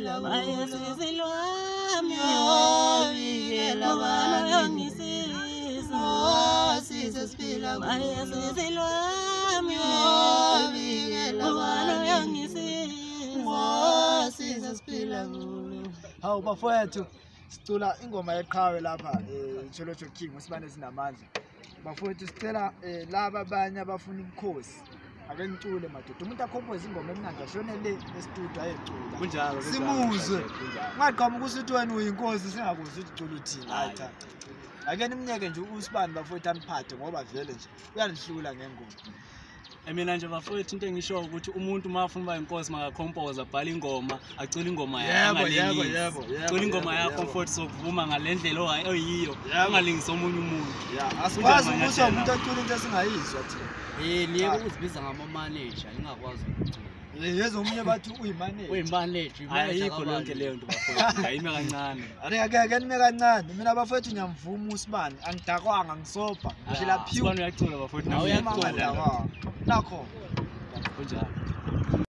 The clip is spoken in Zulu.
siphila Maye kulo. sisi lwami, Ngiyobikela ubani bani? uyongisiza? Ngosizi esiphila Maye kulo. sisi lwami, Ngiyobikela ubani bani? uyongisiza? Ngosizi esiphila kulo. Hawu bafowethu, sicula ingoma yeqhawe lapha Tsholotsho King usibane sinamandla. Bafowethu sicela laba abanye abafuna ubukhosi ake nicule madoda. Umuntu a-compose ingoma emnandi ashone le e-studio ayecula. Kunjalo. Simuzwe. Kunjalo. Ungaqhamuka usithi wena uyinkosi singakuzwa ukuthi ucula uthini. Hayi Hayi. cha. Ake nimnyeke nje usibani bafowethu aniphathe ngoba vele nje uyanihlula ngengoma. Mina nje bafowethu into engisho ukuthi umuntu uma afuna uba inkosi maka-compose abhale ingoma acule ingoma yakhe Yebo, yebo, angalingisi. yebo, yebo, Cula ingoma yebo, yakho yebo. mfowethu sokuvuma ngale ndlela oyiyo Yebo. ungalingisi omunye umuntu. Ya, asikwazi Kunjani ukusho manyathelo? umuntu acula into esingayizwa thina. Niyeke ukuzibiza ngama-manager ningakwazi ukucula. Yezwa omunye bathi uyi-manager. Uyi-manager, uyi-manager Ayikho kabani? yonke leyo nto bafowethu. Ayime kancane. Ake ake nime kancane. Mina bafowethu ngiyamvuma usibani. Angidakwanga ngisobha. Ngiphila pure. Sibani uyacula bafowethu. Nawe Nami uyacula. ngiyacula. Nakho. Kunjalo.